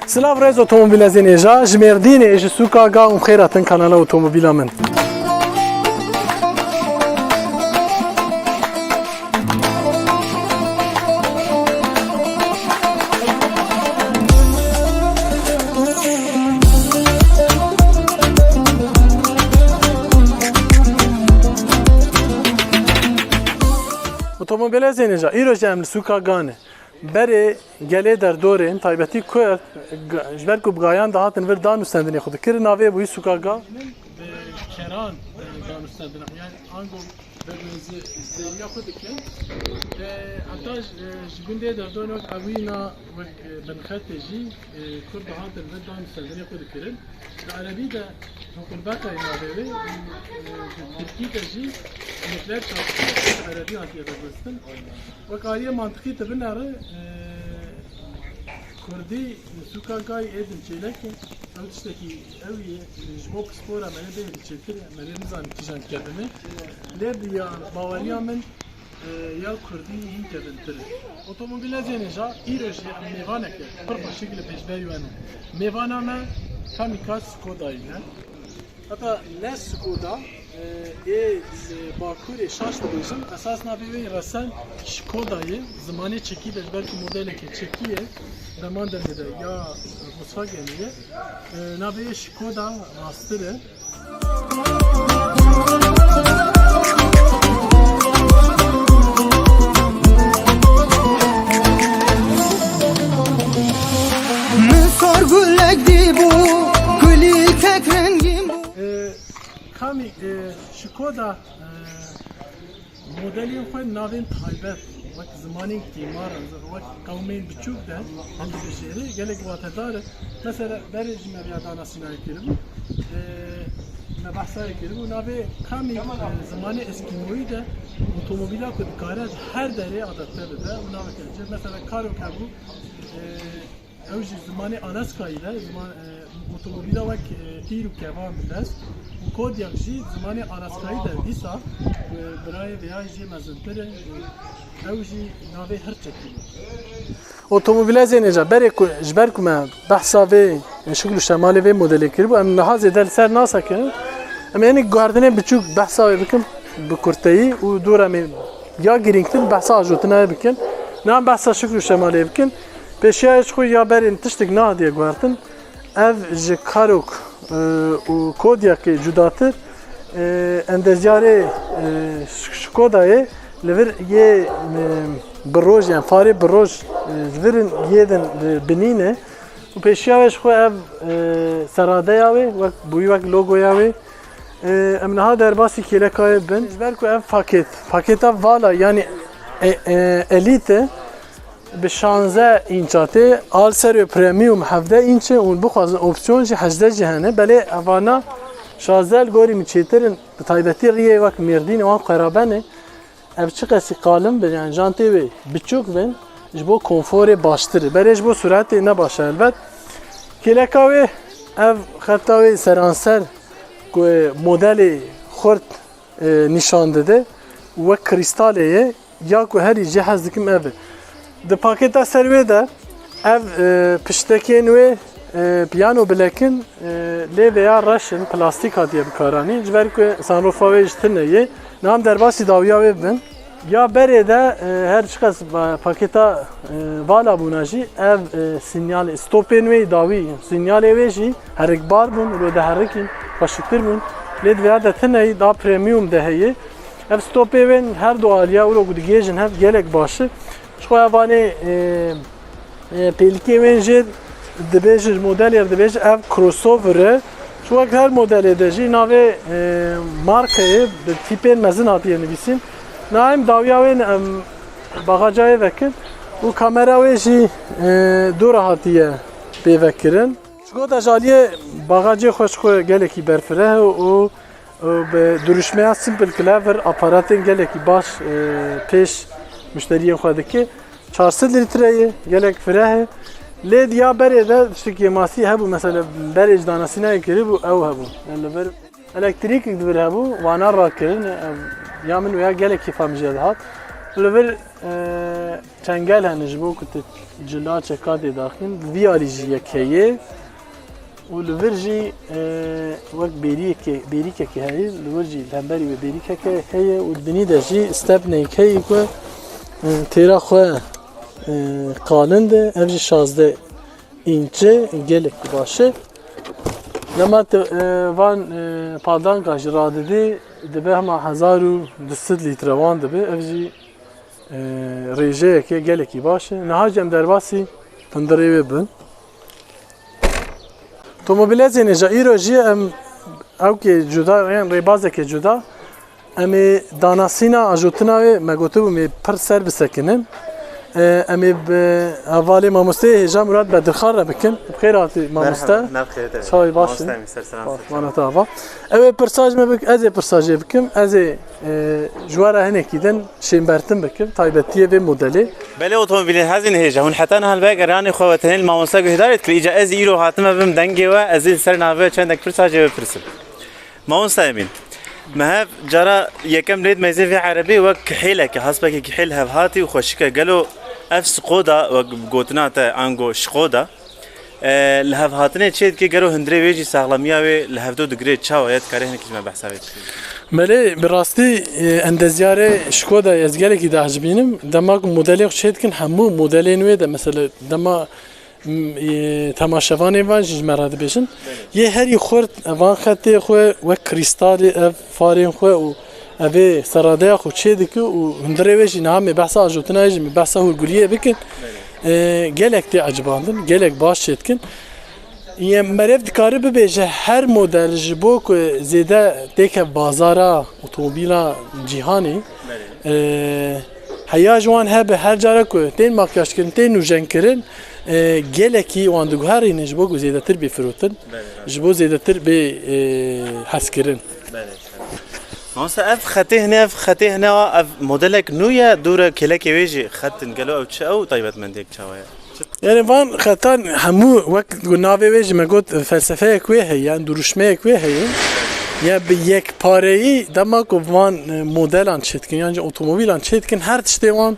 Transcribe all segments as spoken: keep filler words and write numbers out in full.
Silav rêz otomobîlezên êja, ji Mêrdînê, ji sûka Ga û xêr hatin kanala otomobîla min. Otomobîlezên êja, îro jî em li sûka Ga ne. Berê gelê derdorên, taybetî Kurd, ga-, ji ber ku bi gayan dihatin vir dan û stendinê xwe dikirin, navê bûyî sûka Ga. Bi keran, e, dan û stendina xwe, yani ango bermezî zêwiya xwe dikin. E, heta ji, e, ji gundê derdorên wek Ewîna, wek, e, Binxetê jî, e, Kurd dihatin vir dan û stendinê xwe dikirin. Di erebî de Hukurbeka navê wê, e, di tirkî de jî nukleer çarpışma erebî hatiye veguhestin. Wek aliyê mantiqî tu binere, e, kurdî sûka Gayê êdin çêlek e. Ew tiştekî ew ye, e, ji bo pispor e, me lê bê çêtir e, me lê nizanin kîjan kedime. Lê bi ya baweriya min, e, ya kurdî hîn kedimtir e. Otomobîlezên êja, îro jî em mêvaneke pir xweşik li pêşberî we ne. Mêvana me Kamîka Skodayî ne. Heta ne Skoda, e, ê li Bakurê şaş dibêjin, esas navê wê resen Şkoda ye, zimanê çekî de, ji ber ku modeleke çekî ye, deman demê de ya Volkswagenê ye. E, navê wê Şkoda rasttir e. Min sor gulek dîbû, kulîlkek rengîn bû. E, Kamî, e, Şkoda, e, modelên xwe navên taybet, wek zimanên kêmaran, wek qewmên biçûk de, em dibijêre, gelek watedar e. Mesela, berê jî me vêya danasînayê kiribû, e, me behsayê kiribû, navê Kamî, e, zimanê eskîmoyî de otomobîla ku dikare ji her derê adapte bibe û naveke cih. Mesela, karok hebû, e, Ew jî zimanê Alaskayî de, ziman, e, otomobîla wek, e, tîr û kevan bi dest û Kodiak jî zimanê Alaskayî de dîsa, e, birayê vêya jî mezintir e, e, ew jî navê hirçekî bû. Otomobîlezên êja berê ku, ji ber ku me behsa vê, e, şikl û şemalê vê modelê kiribû, em niha zêde li ser nasekirin. Em ênî guherdinê biçûk behsa wê bikim bi kurteyî û dû re em ê ya girîngtir behsa ajotinayê bikin. Niha behsa şikl û şemalê bikin. Pêşiya ji xwe ya berên tiştek nehatiye guhertin. Ev ji Karok, e, û Kodiakê cudatir, e, endezyarê, e, Ş-, Şkodayê li vir yê, e, bi roj, yani farê bi roj, e, li vir in yê din, e, binî ne. Û pêşiya wê ji xwe ev, e, seradeya wê, wek bûyî wek logoya wê. E, em niha derbasî kêleka wê bin. Ji ber ku ev paket, paketa vala, yani, e, e, elît e, bi şanzeh înça tê, al ser wê premium hevdeh înç e û bixwazin opsiyon jî hejdeh jî hene. Belê evana şanzeh li gorî min çêtir in, bi taybetî riyê wek Mêrdînê wan qerabe ne. Ev çiqasî qalin bin, yani jantê wê biçûk bin, ji bo konforê baştir e. Berê ji bo suretê ne baş e helbet. Kêleka wê, ev xefta wê seranser ku modelê xurt, e, nîşan dide, wek krîstalê ye, ya ku herî jê hez dikim ev e. Di paketa ser wê de ev, e, piştekên wê, e, piyano bilek in, e, lê vêya reş in, plastîk hatiye bikaranîn, ji ber ku sunroofa wê ji tune ye. Niha em derbasî dawiya wê bibin. Ya berê de, e, her çiqas ba-, paketa, e, vala bûna jî ev, e, sinyal, stopên wê dawî, sinyalê wê jî herikbar bûn, û diherikîn, xweşiktir bûn. Lê di vêya de tune yî, da premium de heye. Ev stopê wên her du aliya û ku digihêjin hev gelek baş e. Ji xwe evanê, e, e, pêlikê wên jê dibêjin, modelê dibêjin ev crossover e. Ji wek her modelê de jî navê, e, markeyê bi tîpên mezin hatiye nivîsîn. Niha em dawiya wê em baxaca wê vekin û kamera wê jî, e, dû re hatiye pêvekirin. Ji go de ji aliyê baxacê xwe ji xwe gelekî berfireh e û, û bi duruşmeya Simple Clever aparatên gelekî baş, e, pêş muşteriyên xwe dike. Çar sed lître ye, gelek fireh e. Lê diya berê de tiştekî kêmasî hebû, mesela berê ji danasînayê kiribû, ew hebû. Li vir elektrîkek di vir hebû, wana rakirin, ev ya min wêya gelek kêfa min jê dihat. Li vir, e, çengel hene ji bo ku tu cila çeka tê daxîn. Vî alî jî yek heye. Û li vir jî, e, wek bêriyekê, bêrîkekê heye. Li vir jî li hemberî wê bêrîkeke heye û di binî de jî stepneyek heye ku, e, têra xwe, e, qalin de. Ev jî şazdeh înç e, gelekî baş e. Dema tu, e, van, e, padanka jî radidî, dibe hema hezar û du sed lître wan dibe. Ev jî, e, rêjeyeke gelekî baş e. Niha jî em derbasî hundirê wê bin. Tomobîlezên hêja îro jî em ewkê cuda, yan rêbazeke cuda, em ê danasîna ajotina wê, me gotibû, em ê pir ser bisekinin. E, em ê bi hevalê mamosteyê hêja Murat Bedirxan re bikin. Bi xêr hatî mamoste. Merhaba, nav xêr te. Çawa baş Mamoste in? Emîn, ser selam, Baş, ser mana selam. Te ava. Ew ê pirsa ji me bik, ez ê pirsa jê bikim, ez ê, e, ji we re hinekî din şênbertin bikim, taybetiyê vê modelê. Belê otomobîlên hezin hêja, hûn heta niha li vê geranê xwe ve tenê li mamoste guhdarê dikir. Îca ez îro hatime bim dengê we, ez ê li ser navê çendek pirsa jê bipirsim. Mamoste Emîn, me hev cara yekem lê dimeyzê vê erebê wek kihêleke, haspeke kihêl hev hatî û xweşik e. Gelo ev Skoda, wek gotina te, ango Şkoda, e, li hev hatinê çê dike, gelo hundirê wê jî saxlemiya wê li hevdo digire, çawa ye, dikarê hinekî ji me behsa wê bikî? Belê, bi rastî, e, endezyarê Şkodayê ez gelekî diecibînim. Dema ku modelê xwe çê dikin, hemû modelên wê de, mesela, dema, m, e, temaşevanên van jî ji me re dibêjin. Belê. Yê herî xurt, van xetê xwe wek krîstalê ev farên xwe û evê seradeya xwe çê dike û hundirê wê jî niha me behsa ajotinayê jî, me behsa hûrguliyê bikin. Belê. E, gelek tê ecibandin, gelek baş çê dikin. Yê meriv dikare bibêje her model ji bo ku zêde têke bazara otomobîla cîhanê, Belê. e, heya ji wan hebe her cara ku tên makyaj kirin, tên nûjen kirin, e, gelekî wan diguherînin ji bo ku zêdetir bê firotin, Belê, rast. Ji bo zêdetir bê, e, hezkirin. Belê. Mamoste, ev xetê hene, ev xetê hene, ev modelek nû ye, dûre kêlekê wê jî xet in, gelo ew çi ew taybetmendiyek çawa ye? Yani van xetan hemû wek ku navê wê jî me got, felsefeyek wê heye, yani duruşmeyek wê heye. Ya bi yekpareyî dema ku van, e, modelan çêdikin, yani otomobîlan çêdikin, her tiştê wan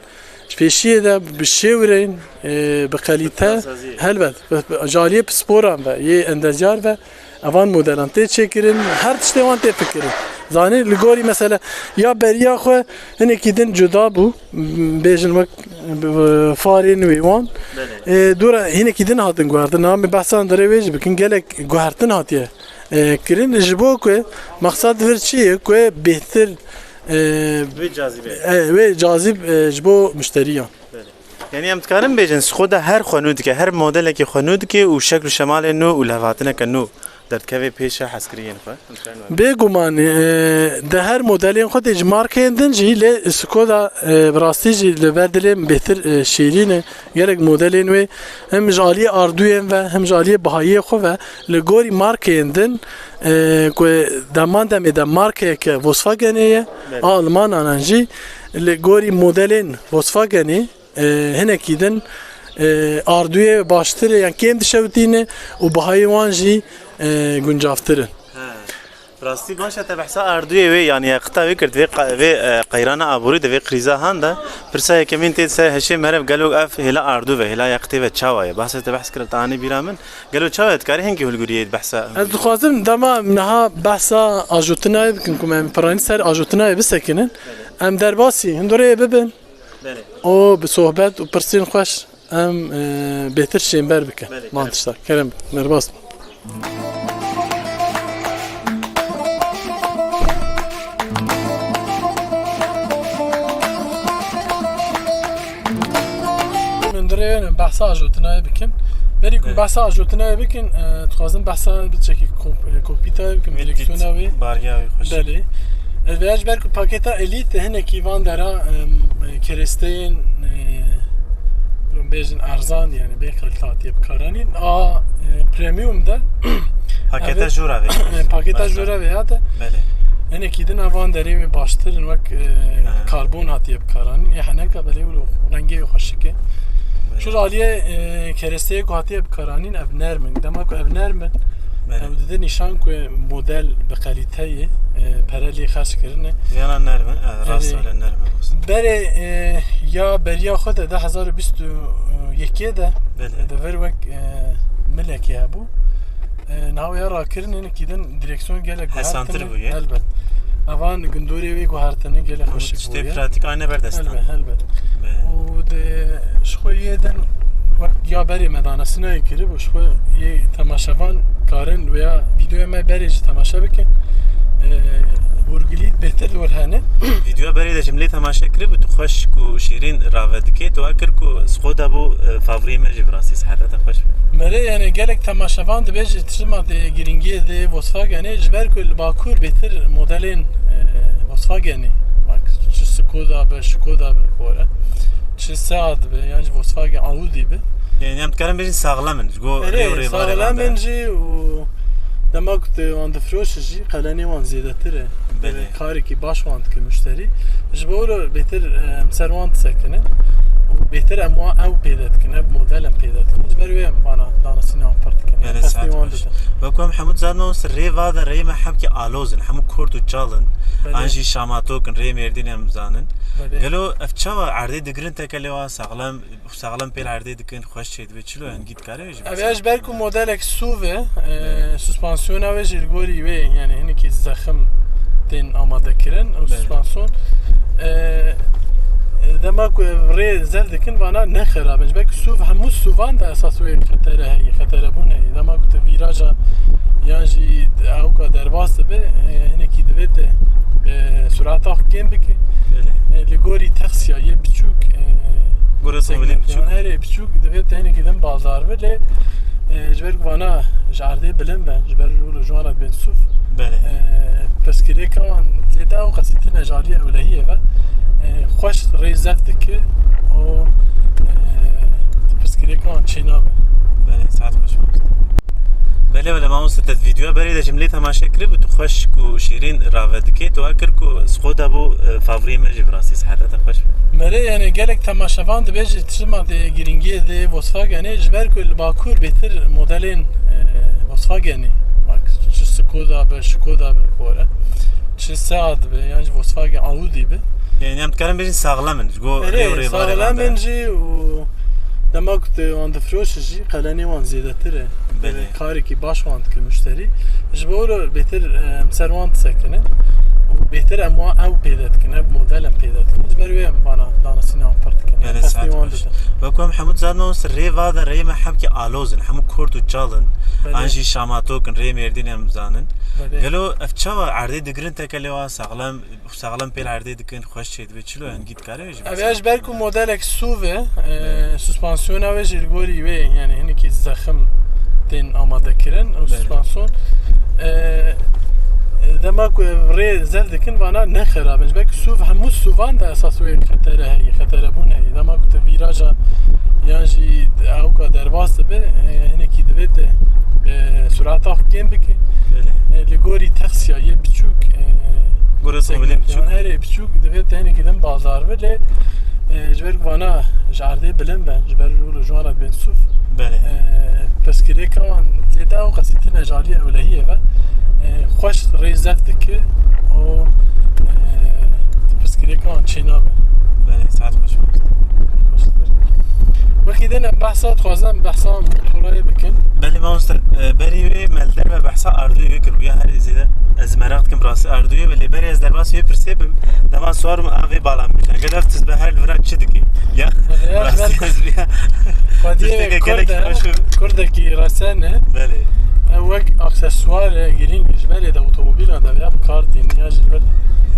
ji pêşiyê de bi şêwirên, e, bi kalîte, Bi plansaziyê. Helbet, bi, bi, ji aliyê pisporan ve, yê endezyar ve, evan modelan tê çêkirin, her tiştê wan tê fikirin. Zanî, li gorî mesela ya beriya xwe hinekî din cuda bû, bêjin wek, e, farên wê wan. Belê. E, dora hinekî din hatin guhertin. Niha me behsa hundirê wê jî bikin, gelek guhertin hatiye, e, kirin. Ji bo ku maqsad vir çi ye? Ku bêhtir, e, Wê cazîbe. e, wê cazîb, e, ji bo muşteriyan. Belê. Yani em dikarin bêjin, Skoda her xwe nû dike, her modelekî xwe nû dike û şekl û şemalê nû û levhatineke nû derdikeve pêşe hezkiriyên xwe. Em dikarin were. Bêguman, e, di her modelên xwe tê ji markeyên din jî, lê Skoda, e, bi rastî jî li ber dilê min bêhtir, e, şêrîn e. Gelek modelên wê hem ji aliyê ardûyên ve hem ji aliyê bihayiyê xwe ve li gorî markeyên din, e, ku deman demê de markeyeke Volkswagenê ye, Belê. A Almanan jî li gorî modelên Volkswagenê, e, hinekî din, e, ardûyê baştir e, yan kêm dişewitîne û bihayê wan jî, e, guncavtir in. He. Rastî baş e, te behsa ardûyê wê, yanî yaqita wê kir, vê qa-, vê, e, qeyrana aborî de, vê krîza han de, pirsa yekemîn tê ser hişê meriv, gelo ev hêla ardû ve, hêla yaqitê ve çawa ye? Bahsê te behs kir, te anî bîra min. Gelo çawa ye? Dikarî hinkî hûlguriyê behsa Ez dixwazim dema niha behsa ajotinayê bikin, ku em piranî ser ajotinayê bisekinin. Em derbasî hundirê bibin. Belê. Û bi sohbet û pirsên xweş em, e, bêtir şênber bikin. Belê, van kerem. Tişta. Kerem, derbas. Min dirênin behsa ajotinayê bikin. Berî ku Evet. behsa ajotinayê bikin, e, dixwazim behsa biçekî kok-, e, kokpîta bikim, Wê direksiyona dît, wê. Bariya wê xweş. Belê. E, vêya ji ber ku paketa Elite hinekî van dera, em, e, keresteyên, e, bêjin erzan, yani bê kalite hatiye bikaranîn. A, e, premium de. Paketa Evet. jora ve. E, paketa Baş jora ve ya de. Belê. Hinekî din a van derê wê baştir in wek, e, Ha. karbon hatiye bikaranîn. E, heneka belê wilo rengê wê xweşik e. Belê. Şur aliyê, e, keresteyê ku hatiye bikaranîn ev nerm in. Dema ku ev nerm in, Belê. Ew dide nîşan ku model bi kalîte ye, e, pere lê xerc kirine. Yana nerm e, e, rast Erê. Wele nerm e. Berê, e, ya beriya xwe de du hezar û bîst û yekê de, Belê. Dever wek, e, milekê hebû. E, niha ya rakirin hinekî din direksiyon gelek Hesantir guhertine. Bûye. Helbet. Evan gundorê wê guhertine gelek Ama xweşik tiştê bûye. Pratik ayne berdestan. Helbet, helbet. Be. Û de ji xwe yê din wek ya berê me danesinayê kiribû, ji xwe yê temaşevan karin veya videoya me berê jî temaşe bikin. E, hûrgilî bêtir li wir hene. Videoya berê de jim lê temaşe kiribû, tu xweşik û şêrîn rave dikê, tu kir ku Skoda bû, e, favoriyê me jî bi rastî seheta te xweş be. Belê, yani gelek temaşevan dibêje çima tê girîngiyê dê Volkswagenê, ji ber ku li Bakur bêtir modelên, e, Volkswagenê. Bak, çi Skoda be, Skoda be, bore. Çi Seat be, yan jî Volkswagen, Audi be. Yani em dikarin bêjin saxlem in, ji bo Erê, rê û rêbarê saxlem in jî û dema ku tu wan difiroşe jî, qelenê wan zêdetir e. Belê. Karekî baş wan dike muşterî. Ji bo wilo bêtir, e, em ser wan disekinin. Û bêtir em wan ew pêde dikin, ev model em pêde dikin. Ji ber wê em vana danesîna wan pir dikin. Belê, Pesnî saet wan baş. Didin. Wek em hemû dizanîn, rê va de rê me hemkî aloz in, hemû kurt û çal in. Belê. An jî şamatok in, rê Mêrdîn em dizanin. Belê. Gelo ev çawa erdê digirin tekelê wan saxlem, saxlem pêl erdê dikin, xweş çê dibe, çilo hingî dikare jî Ev ya ji ber ku modelek SUV e, e, suspansiyona wê jî li gorî wê, yani hinekî zexim tên amade kirin û Belê. Suspansiyon, e, e, dema ku ev rê zev dikin, vana ne xerab in. Ji ber ku SUV, hemû SUVan de esas wê xetere heye, xeterebûn heye. Dema ku tu vîraja yan jî ewka derbas dibe, e, hinekî divê te, e, surata xwe kêm bike. Belê. E, li gorî taksiya yê biçûk, e, Gorî otomobilê segment biçûk. Yan herê biçûk, divê te hinekî din bazar be, lê, e, ji ber ku vana ji erdê bilind be, ji ber rû li ji wan re bên SUV. Belê. E, pirsgirêka wan zêde ew qasî tine ji aliyê ewlehiyê ve. E, xweş rê zev dike û, e, pirsgirêka wan çênabe. Belê, saet xweş. Belê, belê, mamoste, te videoya berê de jim lê temaşe kiribû, tu xweşik û şêrîn rave dikê, tu kir ku Skoda bû, e, favoriyê me jî bi rastî seheta te xweş be. Belê, yani gelek temaşevan dibêje çima tê girîngiyê dê Volkswagenê, ji ber ku li Bakur bêtir modelên, e, Volkswagenê, bak, çi Skoda be, Skoda be, bore, çi Seat be, yan jî Volkswagen, Audi be. Yani em dikarin bêjin saxlem in, ji bo Erê, rê û rêbarê saxlem in jî û dema ku tu wan difiroşe jî, qelenê wan zêdetir e. Belê. Karekî baş wan dike muşterî. Ji bo wilo bêtir, e, em ser wan disekinin. Û bêtir em wan ew pêde dikin, ev model em pêde dikin. Ji ber wê em vana danesîna wan pir dikin. Belê, Pesnî saet wan baş. Didin. Wek em hemû dizanîn, rê va de rê me hemkî aloz in, hemû kurt û çal in. Belê. An jî şamatok in, rê Mêrdîn em dizanin. Belê. Gelo ev çawa erdê digirin tekelê wan saxlem, saxlem pêl erdê dikin, xweş çê dibe, çilo hingî dikare jî Ev ya ji ber ku modelek SUV e, e, Belê. Suspansiyona wê jî li gorî wê, yani hinekî zexim tên amade kirin û Belê. Suspansiyon, e, e, dema ku ev rê zev dikin, vana ne xerab in. Ji ber ku SUV, hemû SUVan de esas wê xetere heye, xeterebûn heye. Dema ku tu vîraja yan jî ewka derbas dibe, e, hinekî divê te, e, surata xwe kêm bike. Belê. E, li gorî taksiya yê biçûk, e, Gorî otomobilê segment biçûk. Yan herê biçûk, divê te hinekî din bazar be, lê, e, ji ber ku vana ji erdê bilind be, ji ber rû li ji wan re bên SUV. Belê. E, pirsgirêka wan zêde ew qasî tine ji aliyê ewlehiyê ve. E, xweş rê zev dike û, e, pirsgirêka wan çênabe. Belê, saet xweş. Xweş. Wekî din em behsa, dixwazim behsa motorayê bikin. Belê mamoste, e, berî wê me li derve behsa Arduinoyê kir, ya herî zêde ez meraq dikim rastî Arduinoyê, belê berê ez derbas wê pirsê bim, dema siwar bim a vê bala min bîne. Gel ev tizbe her li vira çi dike? Ya, Belê, ya, rastî ben ez vîya Xwediyê tişteke Kurd gelek e, xweş û Kurdekî resen e. Belê. Ew wek aksesuar e, girîng ji berê de otomobîla de veya bi kar tînin ya jî li ber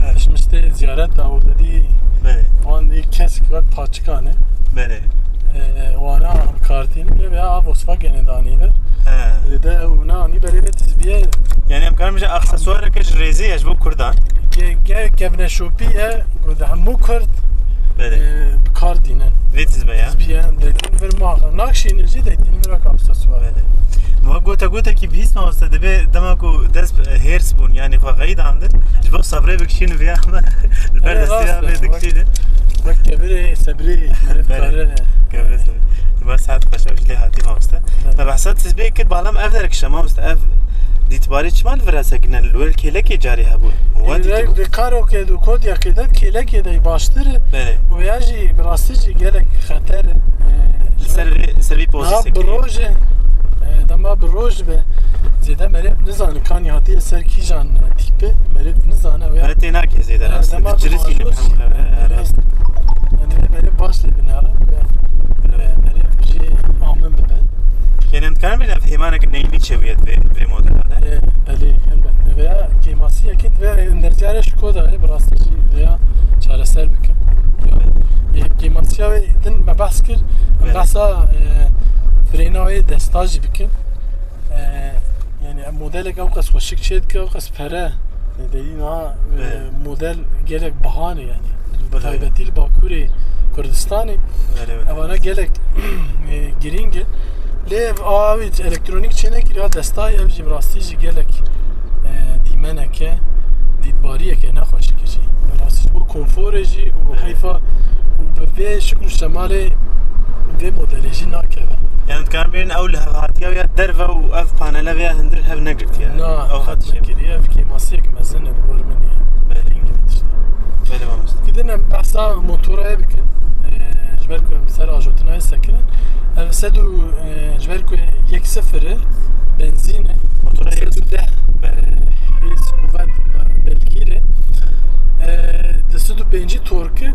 Evet. Pişmiştê ziyareta û dedî Belê. Wan dî kesk wek paçikan e. Belê. E, wana kartîn lê veya a Volkswagenê danî vir. He. Lê de ew nanî berê ve tizbiye. Yani em karin bêjin aksesuareke ji rêzê ye ji bo Kurdan. Ge-, ge-, kevneşopî ye, ku de hemû Kurd, Belê. E, bi kar dînin. Vê tizbe ya. Tizbî ye, deytîn vir ma. Nakşînin jî deytîn vir wek aksesuar. Belê. Ma gote gotekî bihîst mamoste, dibê dema ku dest, e, hêrs bûn, yani xwe xeyî dandin, ji bo sebrê bikişînin vê ama li ber Erê, destê rast ya e, vê wek, dikişînin. Wek kevirê sebrê, meriv Belê. Kare. Kevirê sebrê. Ma saet xweş ev ji lê hatî mamoste. Belê. Me behsa tizbê kir, balam ev derkişe mamoste, ev Dîtbarê çima li vir sekine? Li wir kêlekê carê hebûn. Wan dîtibû. Kêlek di karokê, di kodyakê de kêlekê de baştir e. Belê. Û ya jî bi rastî jî gelek xeter e. Li ser vê, ser vê pozî sekine. Bi roj e. E, dema bi roj be. Zêde meriv nizane kanî hatiye ser kîjan tîpê. Meriv nizane. Meriv tênake zêde, e, rast e. Dema bi majûr jî. E, rast e. Yani meriv baş lê binare. E, meriv jî amin bibe. Yanî em dikarin bêjin ev hêmanek neynî çêbûye vê, vê modela de? E, belê, elbet. Veya kêmasiyekê divê enderciyarê Şkodayê bi rastî jî veya çareser bikin. E, kêmasiya wê din me behs kir, em behsa, e, frêna wê desta jî bikin. E, yani em modelek ew qas xweşik çê dike, ew qas pere. E, derî niha, e, model gelek biha ne yani. Bi taybetî li Bakurê Kurdistanê. Evana gelek, e, girîng e. Lê ev a wî elektronîk çênekiriya destayê, ev jî bi rastî jî gelek, e, dîmeneke, dîtbariyeke nexweşik e jî. Bi rastî ji bo konforê jî û heyfa û bi vê şikil û şemalê vê modelê jî nakeve. Yani dikarin bêjin ew li hevhatiya ya derve û ev panele vê ya hundir hev negirtiye. Na, ew hat nekiriye, ev kêmasiyek mezin e, li gor min e. Belê. Hingî tişt. Belê, mamoste. Gidin em behsa motorayê bikin. Ee, ji ber ku em ser ajotinayê sekinin. Ev sed û, e, ji ber ku yek sifir e, benzîn e. Motora yek sifir. Sed û deh, e, hêz, quwet, e, belgîr e. E, du sed û pêncî tork e.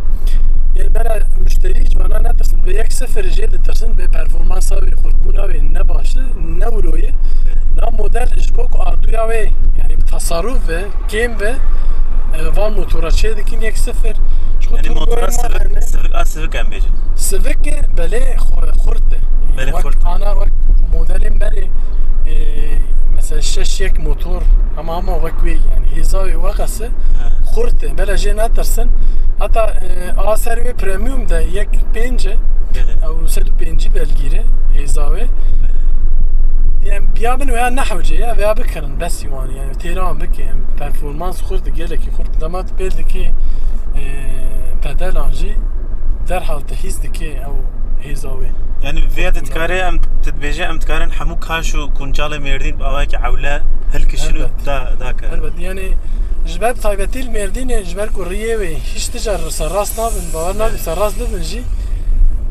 Yên bera muşterî ji vana netirsin. Bi yek sifir jê ditirsin. Bi performansa wê, xurtbûna wê ne baş e, ne wilo ye. Na model ji bo ku arduya wê, yani bi tasarruf ve, kêm ve, e, van motora çê dikin yek sifir. Ji xwe Yani turboyê motora ma sivik, hene. Sivik a sivik em bêjin. Sivik e, belê xu-, xurt e. Belê xurt. Wek ana wek modelên berê, e, mesela şeş yek motor, ama, ama wek wê yani hêza wê weqas e. He. Xurt e, bela jê netirsin. Heta, e, a ser wê premium de yek pênc e. Belê. Ew sed û pêncî belgî re, hêza wê. Belê. Yani biya min veya nehewce ya, veya bikirin, bes wan yani, têran bike, em performans xurt e, gelekî xurt e. Dema tu pê dikê, e, pedelan jî derhal tu hîs dikê ew hêza wê. Yani vê ya tu dikarê em, tu dibêje em dikarin hemû kaş û kuncalê Mêrdîn bi awayekî ewle hilkişin û Elbet. da, da kirin. Elbet, yani ji ber taybetî li Mêrdînê, ji ber ku riyê wê hîç tija serrast nabin, bawer nabin Evet. serrast bibin jî,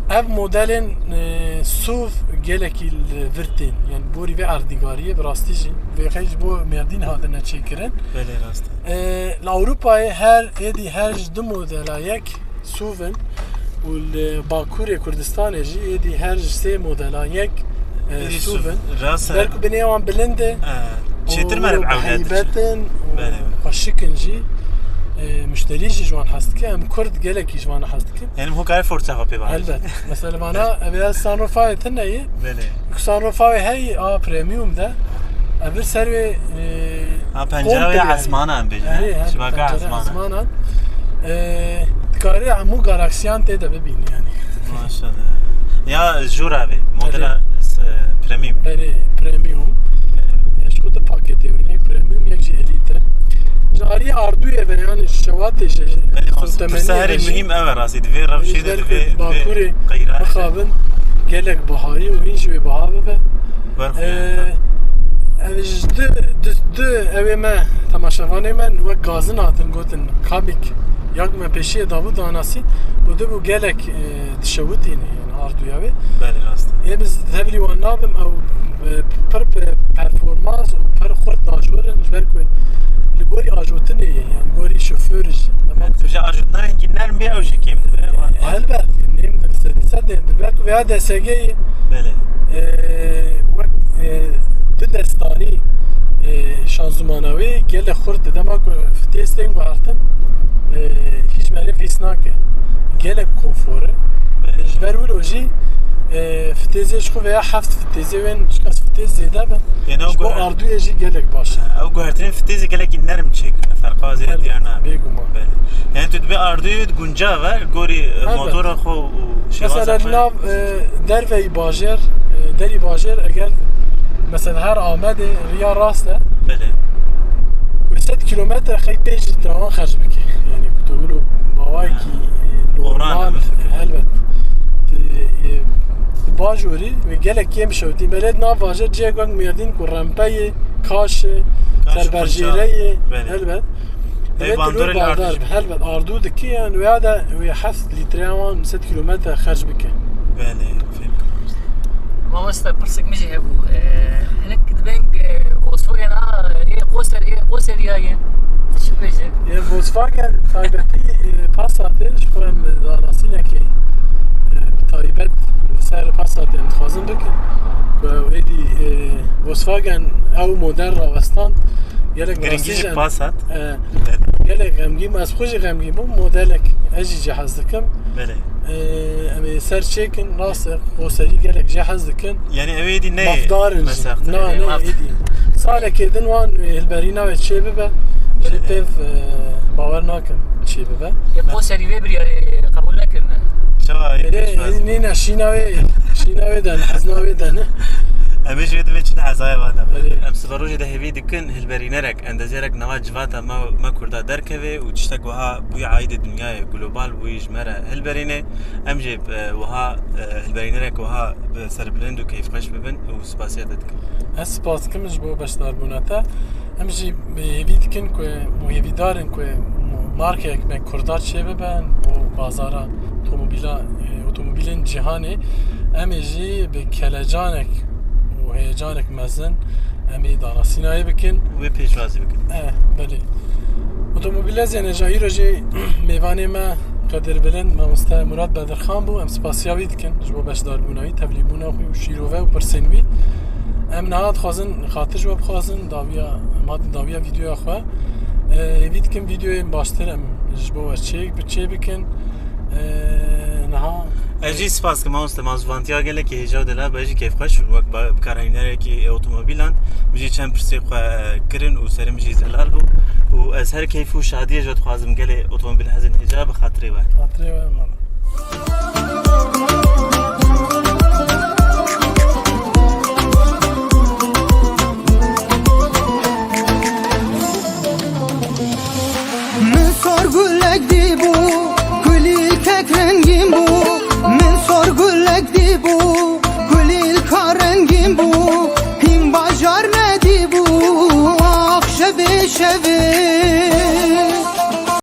ev modelên, e, suv gelekî li vir tên. Yani borî vê erdnîgariyê bi rastî jî vê xey ji bo Mêrdîn hatine çêkirin. Belê, rast e. E, li Ewropayê her êdî her ji du modela yek suv in û li Bakurê Kurdistanê jî êdî her ji sê modela yek, e, Êdî suv suv, in. rast e. Belku binê wan bilind e. E, çêtir û meriv ewle heybet diçe. in û Belê. xweşik in jî. E, muşterî jî ji wan hez dike. Em Kurd gelekî ji wan hez dikin. Yani hûn karê força xwe pê bihînin. Elbet. Mesela vana, ev ya sunroofayê tune ye. Belê. Sunroofayê hey a premium de. Ev ser wê, e, Ha, pencere komple ya yani. esmana em bêjin, Erê, he? he, Şibaka pencere esmana. esmana. E, dikarê hemû galaksiyan tê de bibînî yani. Maşallah. Ya jûra vê, modela Erê. s-, premium. Erê, premium. E, ji xwe du paketê wî ne, premium yek jî elîte. Ji aliyê ardûyê ve yani şewatê jî, Belê, sotemeniyê pirsa herî ve jî. muhîm ev e rastî. Divê rewşê de, Belku divê, divê Bakurê qeyra. mixabin gelek bihayî û hîn jî wê biha bibe. Berxwe. Ee, ev ji du, du, du evê me, temaşevanê me wek gazin hatin gotin, kamîk, ya ku me pêşiyê dabû danasî, û dibû gelek, e, dişewitîne, yani arduya wê. Belê, rast. Ê biz tevlî wan nabim, ew, e, pir pe-, performans û pir xurt najorin, ji ber ku li gorî ajotinê ye, yani gorî şofêrê jî. Dema Evet, tu ji ajotina hingî nerm bê, ew jî kêm dibe. Helbet, nêm de sedî sed nêm dibe. Belku veya D S G yê, Belê. e, wek, e, du destanî, e, şanzumana wê gelek xurt e. Dema ku fitês tên guhertin, e, hîç meriv hîs nake. Gelek konfor e. Belê. Ji ber wilo jî, e, fitêzê ji xwe veya heft fitêzê wên, çiqas fitêz zêde be. Yê ne Ji bo guher- ardûyê jî gelek baş e. Ew guhertinên fitêzê gelekî nerm çêkirine, ferqa zêde Helbet, diyar nabe. bêguman. Belê. Yani tu dibê ardûyê wê guncav e, gorî, e, Helbet. motora xwe û şêwaza Mesela xwe. nav, e, derveyî bajêr, e, derî bajêr eger mesela her Amedê riya rast e, Belê. wê sed kilometre xey pênc lître wan xerc bike. Yani tu wilo bawayekî, e, Oran normal, e. helbet. E, e, bajorî ve gelek kêm şewtî. Belê nav bajêr cihek wek Mêrdîn ku rempeyê Kaşê, Kaş, Serberjêreyê, Xunçal. Belê. Helbet. Ev Divê bandorê tu li Ardû baldar, jî. Helbet, Ardû dikî, yan wêya de wê heft lîtreya wan sed kîlometre xerc bike. Belê, fêm kirim. Mamoste, pirsek min jî hebû. Ee, hinek dibên, ee, Volkswagen a, ê Qoser, ê Qoseriya ye. Tu çi bêje? Ê Volkswagen taybetî, ee, Passat e, ji xwe em danasînekê, ee, bi taybet li ser Passat em dixwazin bikin. Ku êdî, ee, Volkswagen ew model rawestan. Gelek Giringî rastî ji jî em, Passat. ee, Evet. Gelek xemgîn, ez xwe jî xemgîn bûm, modelek ez jî cihaz dikim. Belê. Ee, em ê ser çêkin, rast e, Qoserî gelek cihaz dikin. Yani ew êdî ne Mafdar in jî. Mesela, Na, tabii. Ne, Maf- êdî. Salekê din wan, e, hilberîna wê çê bibe. Ji Belê. Pêv, e, bawer nakim çê bibe. Ya Qoserî vê biryarê qebûl nekirine. Çawa Êdî, pêşwaz? Nîne, şîna wê, şîna wê de ne, hezna wê de ne. Em ê ji wê divê çin hezaya van de. Belê. Em sibe rojê de hêvî dikin, hilberînerek, endezeyerek nava civata me, me Kurda derkeve û tiştek wiha bûyî aîdê dinyayê, global bûyî ji me re hilberîne. Em jî, e, wiha, e, hilberînerek wiha bi serbilind û keyfxweş bibin û spasiya te dikin. Ez spas dikim ji bo beşdarbûna te. Em jî hêvî dikin ku û hêvîdar in ku markeyek me Kurda çê bibe bo bazara otomobîla, e, otomobîlên cîhanê. Em ê jî bi kelecanek û heyecanek mezin em ê danasînayê bikin. Wê pêşwazî bikin. Eh, belê. Otomobîlezê ne ja îro jî mêvanê me Qedirbilind, mamoste Murat Bedirxan bû. Em spasiya wî dikin ji bo beşdarbûna wî, tevlîbûna xwe û şîrove û pirsên wî. Em niha dixwazin xatir ji we bixwazin, dawiya, em hatin dawiya vîdeoya xwe. Ê, hêvî dikim vîdeoyên baştir em ji bo we çê, bi çê bikin. Ê, niha Ez jî spas dikim, mamoste, ma zivantiya gelekî hêja û delal be, ez jî keyfxweş bûm wek ba-, bikaranînerekî ê otomobîlan. Min jî çend pirsê xwe, e, kirin û serê min jî zelal bû. Û ez her keyf û şadiyê ji we dixwazim gelê otomobîlhezên hêja bi xatirê we. Xatirê we, mala. Min sor gulek dîbû, kulîlkek rengîn bû. Min sor gulek dîbû, kulîlka rengîn bû. Hîn bajar nedîbû, ax şevê şevê